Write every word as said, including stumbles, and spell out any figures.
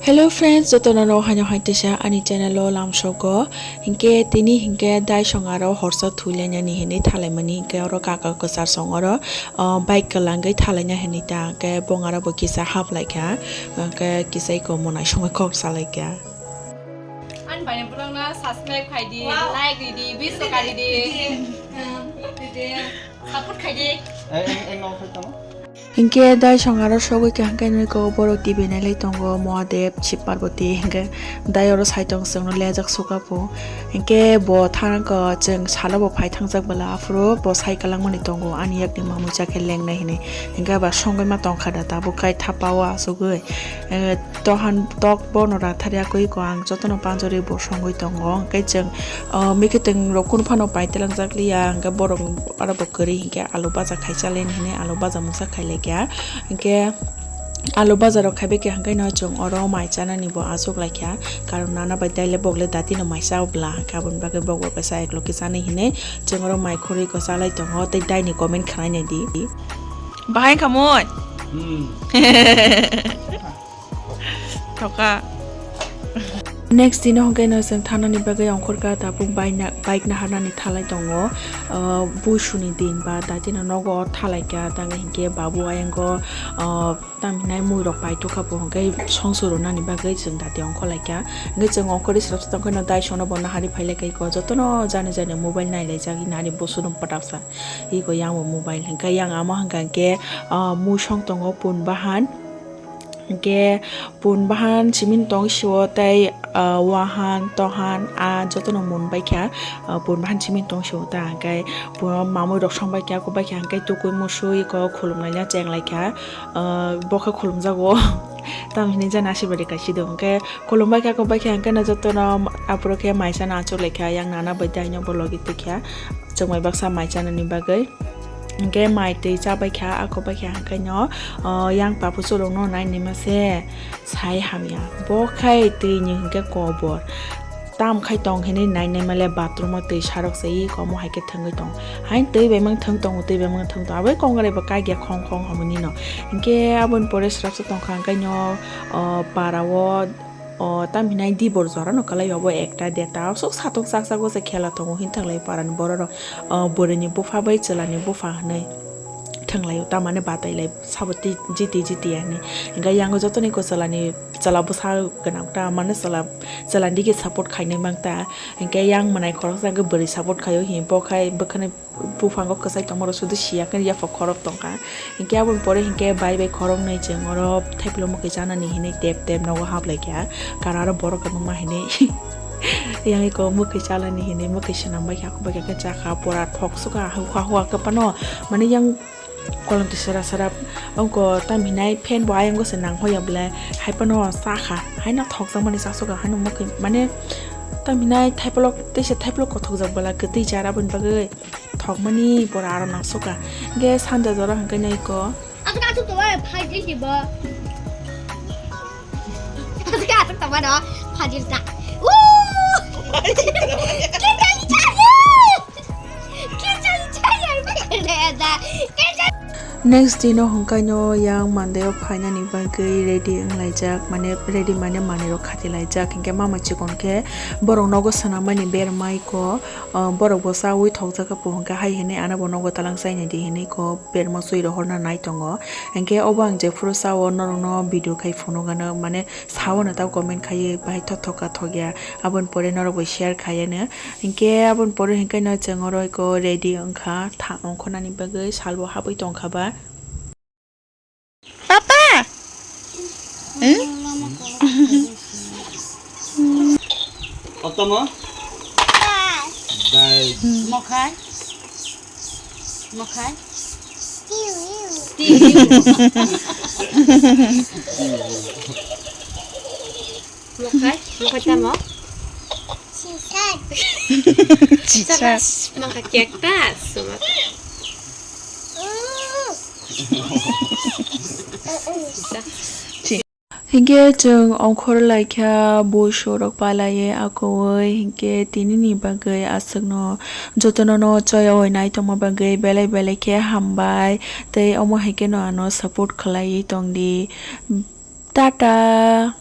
Hello friends, jotono no haino hai teisa ani channel o lamsogo. Hinkhe tini hinkhe dai song aro horsa thwi lainani hinwi thalaimani, hinkhe oro kaka kwchar song oro, ah, bike kwlangwi thalaina hinwi ta, hinkhe bong aro bo kisa hap laikha, hinkhe kisa iko monai songwi kok sa laikha. Ani bai borokno subscribe khai di, like ri di, bis ka ri di. Support khai di. Hinkhe dai song aro sogwi kha, hinkhe nui ko borok T V nailai tongo, Mahadev, Shiv Parvati, hinkhe dai oro sai tong chwngno lejak suka pho. Hinkhe bo thang ko chwng salo bo phai thangjak bwla, aphuru bo sai kwlangmani tongo, ani yakni mamui cha khe lengnai hinwi. Hinkhe ba songwi ma tongkha da tabuk kai thapa o asugwi. Eh, Tohan tok bono rathari akoi ko ang jotono panjori bo songwi tongo. Hwnkhe chwng, ah, mikitwng rok kunu phano paitelangjak liya, hwnkhe borok aro bo kwrwi hinkhe alu baja khai chalen hinwi alu baja mungsa khai laikha. Hwnkhe alu baja rok khaibai khe hwnkhe no chwng oro mai chanani bo achuk laikha. Karon nana bai daile bokle datino mai cha bwla, hwnkhe aboni bagwi bok bo kaisa eklo khe chanai hinwi chwng oro mai khurwi ko chalai tongo tei daini comment khnai nai di. Bahai khamui. Hmm. Thoka. Next dino hwnkhe no chwng thanani bagwi ongkhorkha tabuk bike na-, bike naharnani thalai tongo. Ah, buisuni din ba datino nogo thalaikha, tamo hinkhe babu ayango, ah, tamhinai muirok paitokha bo hwnkhe songsu rwnani bagwi chwng dati ongkhorlaikha. Hwnkhe chwng ongkhorwi swrapsa tongkheno dai sono bo nahari phailaikha iko jotono jani jani mobile nailaijak nani bosuno pwtapsa. Iko yang bo mobile hwnkhe yang ama hwnkha hwnkhe, ah, mui song tongo pun bahan. Hwnkhe pun bahan simi tong sio tei, ah, wahan, tohan, ah, jotono mun baikha, ah, pun bahan simi tong sio ta, hwnkhe pun mamui rok song baikha, kok baikha, hwnkhe tukui musui iko khulumnaina cheng laikha, ah, bokhe khulumjago. Tamo hinwi jani asibadi kaisi do, hwnkhe khulum baikha, kok baikha, hwnkhe no jotono aphuru khe mai chana achuk laikha, yang nana bai daino bo logi tikha, chwngmai baksa mai chanani bagwi. Hwnkhe mai twi chabaikha, ako baikha hwnkhe no, o, yang papu chulokno nai nima se sai hamya. Bo khai twi ni hwnkhe kobor. Tam khai tong hinwi nai nai male bathroom o twi sarok se, i komo hai khe thwngwi tong. Hain twi bai mang thwng tongo, twi bai mang thwng tongo. Abo kongrai bo kagya khong khong hamani no. Hwnkhe aboni pore swrapsa tongkha hwnkhe no, o, para o, o, tam hinai dibor jora no kwlai obo ekta deta. Sok satung chak chak o se khela tongo hin thwng lai para ni borok rok. O, bwrwi ni bupha bai chwla ni bupha hinwi thwng lai o, tamani batai lai sabo twi jiti jiti hinwi. Hwnkhe yang o joto ni kwchwla ni chwla bwsa gwnang ta mane chwla, chwla ni dige support khainai mang ta. Hwnkhe yang mwnai khoroksa hwnkhe bwrwi support khai o hin bo khai bwkhani. Buphango kwchai tongma rok sudu siya khe yaphak khorok tongkha. Hinkhe aboni pore hinkhe bai bai khoroknwi chwng oro thaipilo mwkhwi chanani hinwi tep tep nogo haplaikha. Karo aro borok kwbangma hinwi yang eko mwkhwi chalani hinwi mwkhwi swnam baikha, bai khe chakha pura thok sukha hua hua kwphano. Mane yang kolom twi sera sera wngkha tam hinai fan bo ayang se nang hoya bwle hai phano chakha. Haino thokjakmani chasukha haino mwkhwi mane tam hinai thaipilo teisa thaipilo kothokjak bwla kwtwi jar aboni bagwi. Thokmani pora aro nangsuka. Ge sanja jora hwnkhe no iko. Aswk aswk to bai phai di si bo. Aswk aswk to bai no phai di ta. Woo! Kechali chaya! Kechali chaya! Kechali chaya! Next day no hwnkhe no yang Monday o phainani bagwi ready wnglaijak, mane ready mane manwi rok khati laijak, hinkhe mama chikon khe borok nogo swnamani berma iko. O, borok bo chaui thokjak khe pohor khe hai hinwi ano bo nogo talang chaina di hinwi kok berma chui rohorna nai tongo. Hinkhe obo ang jephuru chao norokno video khai phunukgano, mane sao no ta comment khaiwi bahai thok thok ka thok ya, aboni pore norok bai share khaiya no. Hinkhe aboni pore hinkhe no chwng oro eko ready wngkha tha ongkhornani bagwi salbo habwi tongkha ba. Papa! Hmm? Otomo? Dai. Mokhai? Mokhai? Tiu. Mokhai? Mokhai tamo? Chichak. Chichak. Mangka kek ta, sumak. Hinkhe chwng ongkhor laikha bui sorok palaiwi akowi, hinkhe tinini bagwi aswkno jotono no choyawi naitongma bagwi belai belai khe hambai tei omo hai kheno ano support khlaiwi tongdi. Tata.